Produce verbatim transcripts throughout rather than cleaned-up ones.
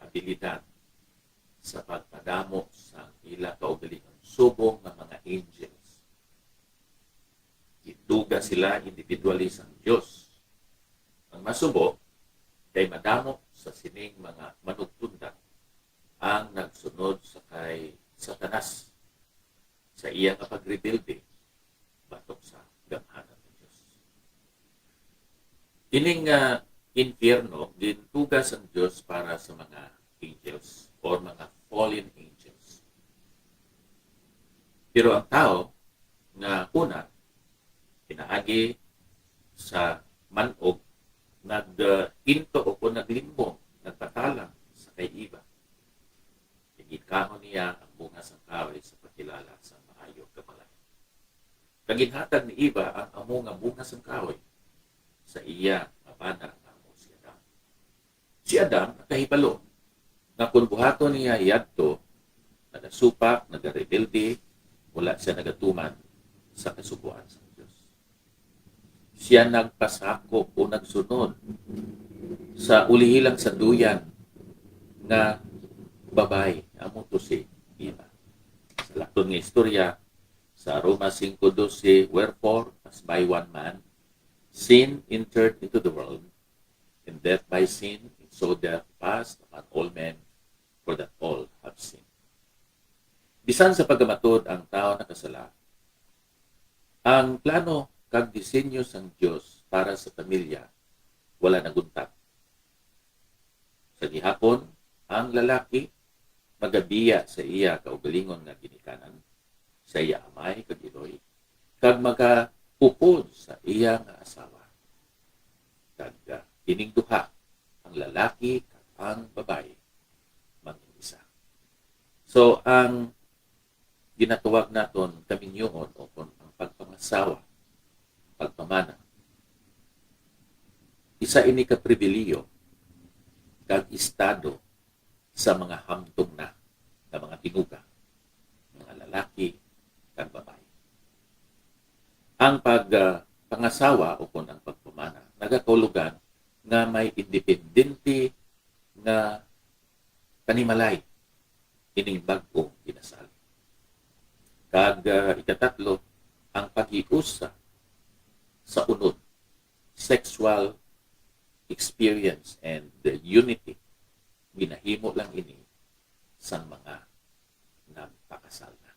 abilidad sa pagpadamo sang ila kaugalingon subong nga mga angels. Ginduga sila individually sang Dios. Ang masubo kay madamo sa sining mga manugtunda ang nagsunod sa kay Satanas sa iya nga pagrebelde batok sa gamhanan ng Dios. Ining uh, impyerno gintuga sang Dios para sa mga angels or mga fallen angels. Pero ang tao nga una, pinaagi sa manog, nag-into o kung naglimbong, nagpatalang sa kay Eva. Ginkaon niya ang bunga sang kahoy sa pagkilala sa maayo kag malain. Kag ginhatag ni Eva ang amo nga bunga sang kahoy sa iya nga bana nga amo si Adam. Si Adam nakahibalo nga kon buhaton niya yadto, nagasupak, nagarebelde, wala siya nagatuman sa kasugoan sa Dios. Siya nagpasakop o nagsunod sa ulihi lang sa duyan nga babay, amo to si Eva. Sa laktod nga istorya, sa Roma cinco doce, "Wherefore, as by one man sin entered into the world, and death by sin, and so death passed upon all men, for that all have sinned." Bisan sa pagkamatod ang tawo nakasala, ang plano kag disenyo sang Dios para sa pamilya wala naguntat. Sa gihapon, ang lalaki magabiya sa iya kaugalingon nga ginikanan, sa iya amay kag iloy, kag magaupod sa iya nga asawa. Kag ah, ining duha, ang lalaki kag ang babayi, mangin-isa. So, ang ginatawag naton kaminyoon o kon ang pagpangasawa, pagpamana, isa ini ka pribilihiyo kag estado sa mga hamtong na nga mga tinuga, mga lalaki kag babayi. Ang pag ah, pangasawa o kon ang pagpamana nagakaulogan nga may independente nga panimalay ining bag-ong kinasal. Kag ah, ikatatlo, ang paghiusa sa unod, sexual experience and the unity, ginahimo lang ini sang mga nagpakasal na.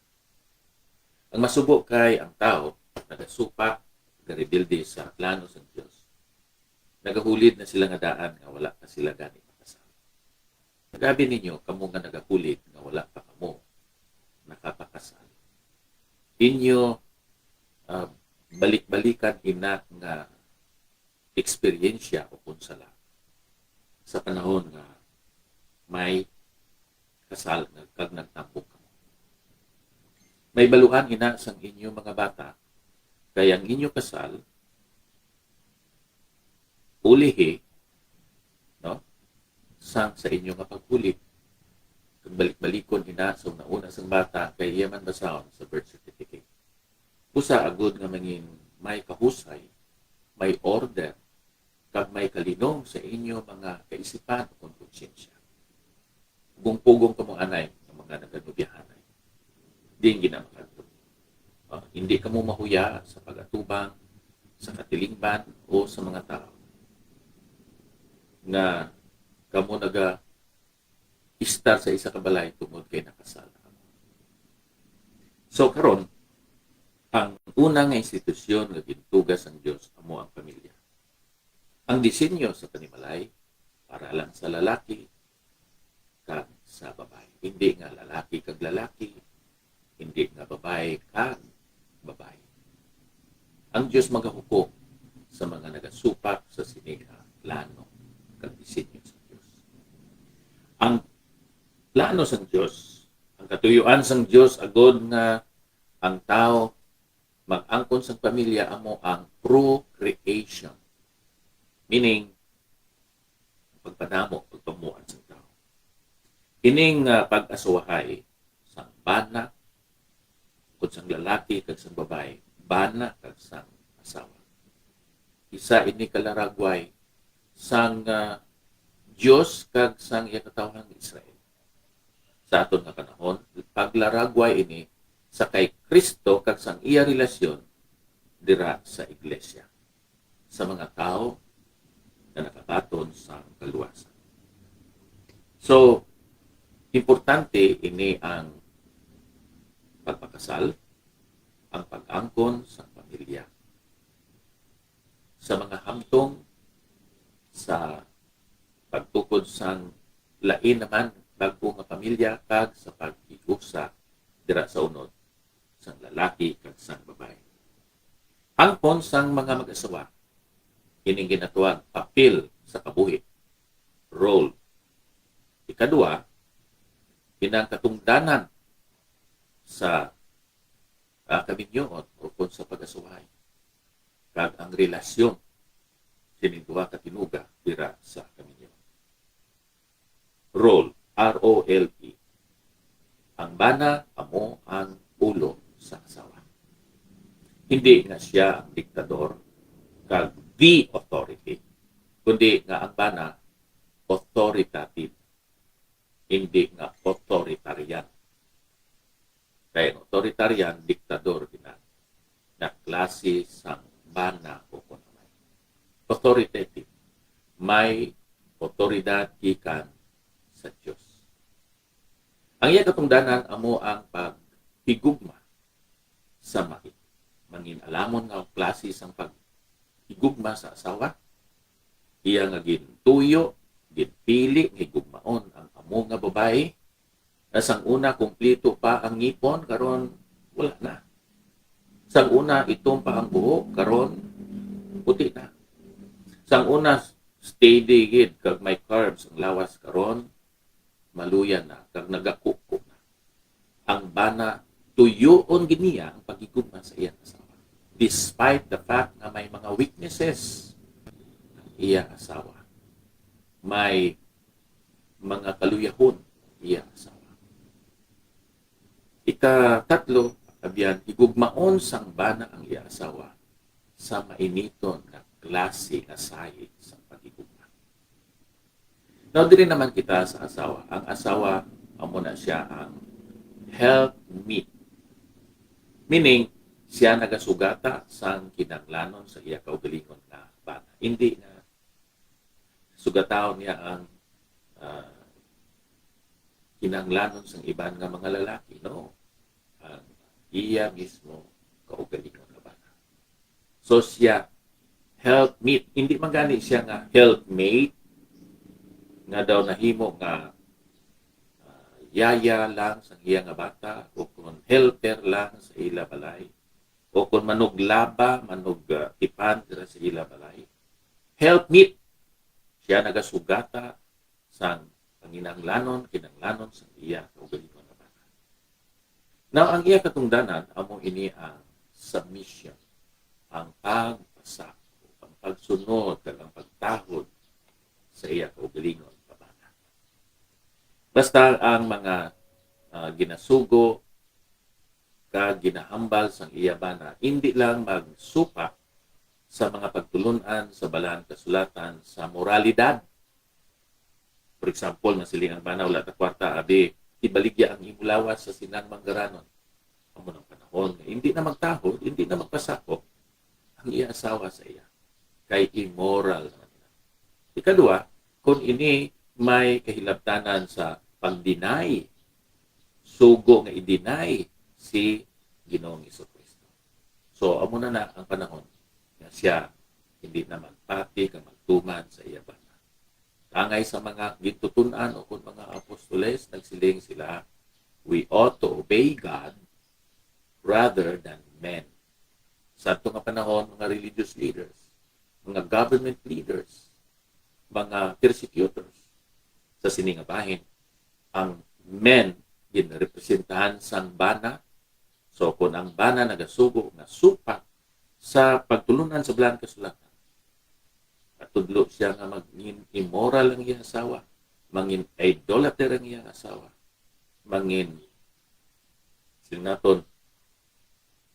Ang masubo kay ang tawo nagasupak, garebelde sa plano sang Dios. Nagahulid na sila nga daan nga wala pa sila gani pakasal. Pag-abi ninyo, kamo nga nagahulid nga wala pa kamo nakapakasal, inyo ah, balik-balikan ina nga eksperyensya o kon sala sa panahon nga may kasal nga kag nagtambong kamo. May baluan ina sang inyo mga bata, kay ang inyo kasal ulihi, no, sang sa inyo nga paghuli. Kag balik-balikon ina sa una-una sang bata, kay iya man basahon sa birth certificate. Busa agud nga mangin may kahusay, may order, kag may kalinom sa inyo mga kaisipan o konsyensya. Pugong-pugong kamo anay nga mga naganobyahanay. Diin gina makadto? Ah, hindi kamo mahuya sa pag-atubang sa katilingban o sa mga tawo nga kamo naga istar sa isa ka balay tungod kay nakasal kamo. So karon, ang una nga institusyon nga gintuga sang Dios amo ang pamilya. Ang disenyo sa panimalay para lang sa lalaki kag sa babayi. Hindi nga lalaki kag lalaki, hindi nga babayi kag babayi. Ang Dios magahukom sa mga nagasupak sa sini nga plano kag disenyo sa Dios. Ang plano sang Dios, ang katuyuan sang Dios agod nga ang tawo mag-angkon sang pamilya amo ang procreation. Meaning, pagpadamo, pagpamuan sang tawo. Ining ah, pag-asawahay sang bana, kag sang lalaki kag sang babayi, bana kag sang asawa. Isa ini ka laragway sang ah, Dios kag sang iya katawhan nga Israel. Sa aton nga panahon, paglaragway ini sa kay Kristo kag sang iya relasyon dira sa iglesia, sa mga tawo nga nakabaton sang kaluwasan. So, importante ini ang pagpakasal, ang pag-angkon sa pamilya. Sa mga hamtong sa pagtukod sang lain naman bag-o nga pamilya kag sa paghiusa dira sa unod sang lalaki kag sang babayi. Angkon sang mga mag-asawa, ining ginatawag papel sa kabuhi, role. Ikadua, inang katungdanan sa, ah, kaminyoon o kon sa pag-asawahay, kag ang relasyon sining duha ka tinuga dira sa kaminyoon. Role, R O L E. Ang bana amo ang ulo sa asawa. Hindi nga siya ang diktador kag the authority, kundi nga ang bana authoritative, hindi nga authoritarian. Kay ang authoritarian, diktador gina nga klase sang bana o kon amay. Authoritative, may otoridad gikan sa Dios. Ang iya katungdanan amo ang paghigugma sa mai. Mangin-alamon nga klase sang paghigugma sa asawa, iya nga gintuyo, ginpili nga higugmaon ang amo nga babayi, na sang una kumpleto pa ang ngipon, karon wala na. Sang una itom pa ang buhok, karon puti na. Sang una steady gid kag may curves ang lawas, karon maluya na kag nagakuko na. Ang bana, tuyoon gid niya ang paghigugma sa iyang asawa, despite the fact nga may mga weaknesses ang iya asawa, may mga kaluyahon ang iya asawa. Ikatatlo, abyan, higugmaon sang bana ang iya asawa sa mainiton nga klase nga sayop sang paghigugma. Now, diri naman kita sa asawa. Ang asawa, amo na siya ang helpmeet. Meaning, siya nagasugata sang kinahanglanon sa iya kaugalingon nga bana. Hindi na sugataon niya ang, ah, kinahanglanon sang iban nga mga lalaki, no? Ang iya mismo kaugalingon nga bana. So siya, helpmeet. Hindi man gani siya nga helpmate, nga daw nahimo nga, ah, yaya lang sa iya nga bata, o kon helper lang sa ila balay, o kon manuglaba, manug, ah, tipan dira sa ila balay. Helpmeet. Siya nagasugata sang panginahanglanon, kinahanglanon sang iya kaugalingon nga bana. Now, ang iya katungdanan amo ini ang submission, ang pagpasakop, ang pagsunod, kag ang pagtahod sa iya kaugalingon nga bana. Basta ang mga, ah, ginasugo kag ginahambal sang iya bana, indi lang magsupak sa mga pagtulun-an sa Balaan Kasulatan sa moralidad. For example, nasiling ang bana, "Wala ta kwarta, abi, ibaligya ang imo lawas sa sinang manggaranon." Amo nang panahon nga hindi na magtahod, hindi na magpasakop ang iya asawa sa iya. Kay immoral naman ina. Ikadua, kung ini may kahilabtanan sa pag-deny, sugo nga i-deny si Ginoong Jesu-Cristo. So, amo na na ang panahon nga siya hindi na magpati kag magtuman sa iya bana. Angay sa mga gintuton-an o kon mga apostoles, nagsiling sila, "We ought to obey God rather than men." Sa ato nga panahon, mga religious leaders, mga government leaders, mga persecutors sa sini nga bahin, ang men ginrepresentahan sang bana. So, kung ang bana nagasugo nga supak sa pagtulun-an sa Balaan Kasulatan, matudlo siya nga mangin immoral ang iyang asawa, mangin idolater ang iyang asawa, mangin, siling naton,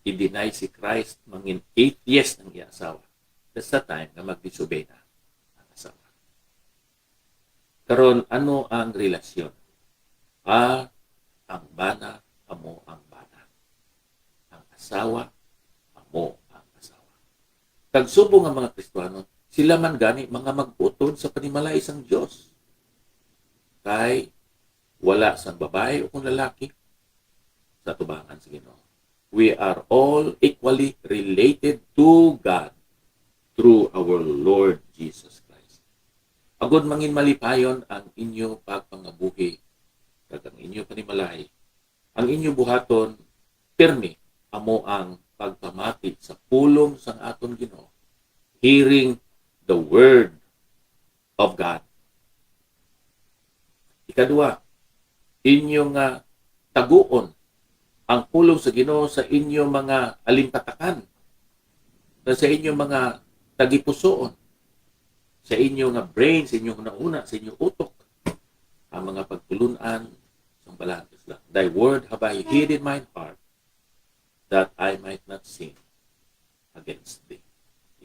i-deny si Christ, mangin atheist ang iyang asawa. That's the time nga mag-disobey na ang asawa. Karon, ano ang relasyon? Ah, ang bana amo ang bana. Ang asawa amo ang asawa. Kag subong nga mga Kristiyanon, sila man gani mga mag-utod sa panimalay sang Dios. Kay wala sang babayi o kung lalaki sa tubangan sa Ginoo. We are all equally related to God through our Lord Jesus Christ. Agod mangin malipayon ang inyo pagpangabuhi kag ang inyo panimalay, ang inyo buhaton pirmi amo ang pagpamati sa pulong sang aton Ginoo, hearing the word of God. Ikadua, inyo nga taguon ang pulong sa Ginoo sa inyo mga alimpatakan, sa inyo mga tagipusoon, sa inyo nga brain, sa inyo hunahuna, sa inyo utok, ang mga pagtulun-an sang Balaang Kasulatan. "Thy word have I hid in mine heart, that I might not sin against thee."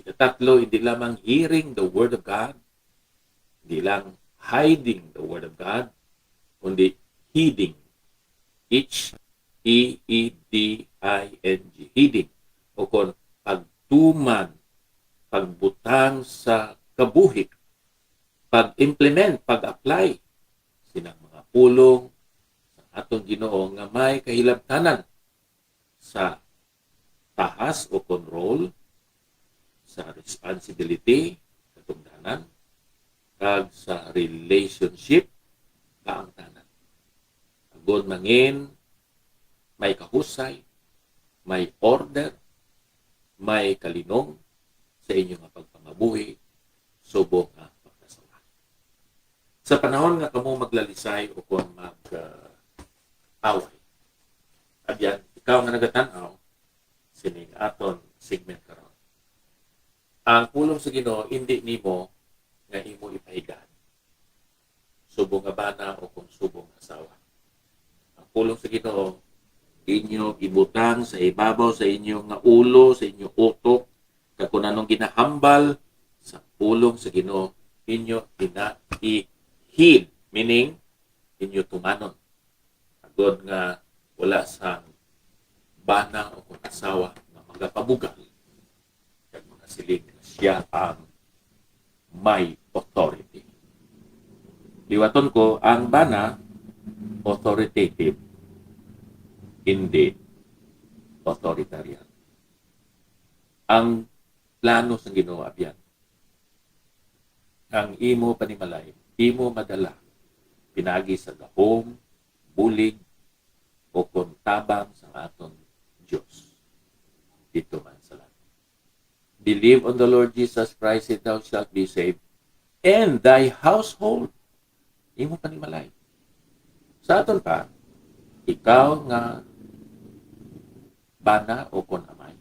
Ikatatlo, hindi lamang hearing the word of God, hindi lang hiding the word of God, kundi heeding. H E E D I N G. Heeding. O kon pagtuman, pagbutang sa kabuhi, pag-implement, pag-apply sinang mga pulong sa aton Ginoo nga may kahilabtanan sa tahas o kon role, sa responsibility, katungdanan, kag sa relationship, kaangtanan. Agod mangin may kahusay, may order, may kalinong sa inyo nga pagpangabuhi subong nga mag-asawa. Sa panahon nga kamo maglalisay o kon mag, ah, away, abyan, ikaw nga nagatan-aw sining aton segment karon, ang pulong sa Ginoo indi nimo nga imo ipahigad subong nga bana o kon subong nga asawa. Ang pulong sa Ginoo, inyo ibutang sa ibabaw sa inyo nga ulo, sa inyo utok, kag kon anong ginahambal sa pulong sa Ginoo, inyo ina i-heed, meaning inyo tumanon, agod nga wala sang bana o kon asawa nga magapabugal kag mga siling nga siya ang may authority. Liwaton ko, ang bana authoritative, hindi authoritarian. Ang plano sang Ginoo, abyan, ang imo panimalay, imo madala pinaagi sa gahom, bulig, o kon tabang sang aton Dios didto man sa langit. "Believe on the Lord Jesus Christ and thou shalt be saved, and thy household." Imo panimalay. Sa aton pa, ikaw nga bana o kon amay,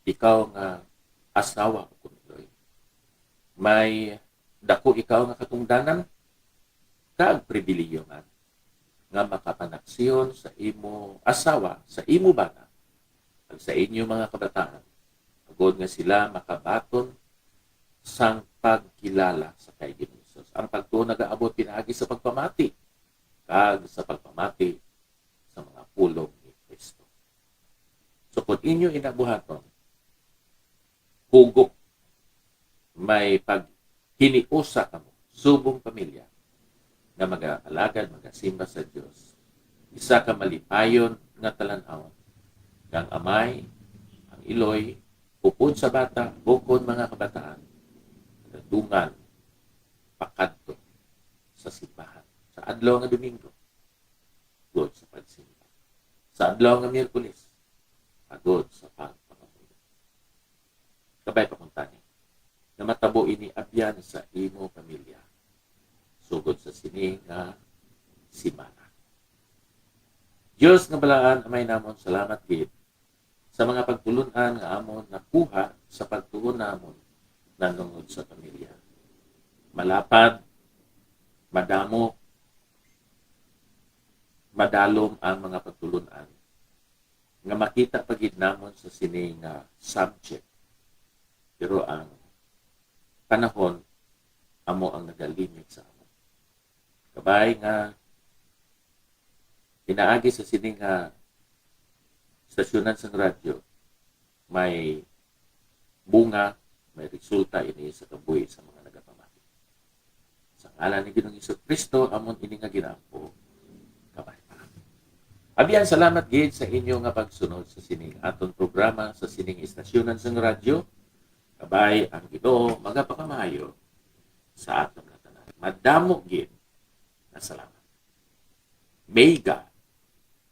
ikaw nga asawa o kon iloy, may dako ikaw nga katungdanan kag pribilehiyo man nga makapanaksyon sa imo asawa, sa imo bana, kag sa inyo mga kabataan, agod nga sila makabaton sang pagkilala sa kay Ginoong Jesus. Ang pagtuo nagaabot pinaagi sa pagpamati kag sa pagpamati sa mga pulong ni Cristo. So, kon inyo ina buhaton, hugop, may paghiniusa kamo subong pamilya nga magaalagad, magasimba sa Dios. Isa ka malipayon nga talan-awon nga ang amay, ang iloy, upod sa bata, ukon mga kabataan, nagadungan pakadto sa simbahan sa adlaw nga Domingo, agod sa pagsimba. Sa adlaw nga Miyerkules, agod sa pagpangamuyo. Kabay pa kuntani nga matabo ini abyan sa imo pamilya, sugod sa sini nga semana. Dios nga balaan, Amay namon, salamat gid sa mga pagtulun-an nga amon nakuha sa pagtuon namon nanungod sa pamilya. Malapad, madamo, madalom ang mga pagtulun-an nga makita pa gid namon sa sini nga subject. Pero ang panahon amo ang nagalimit sa amon. Kabay nga pinaagi sa sini nga stasyonan sang radyo, may bunga, may resulta ini sa kabuhi sa mga nagapamati. Sa ngalan ni Ginoong Hesus Kristo, amon ini nga ginaampo. Kabay pa. Abyan, salamat gid sa inyo nga pagsunod sa sining aton programa sa sining istasyonan sang radyo. Kabay ang Ginoo magapakamayo sa aton nga tanan. Madamo gid na salamat. May God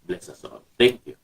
bless us all. Thank you.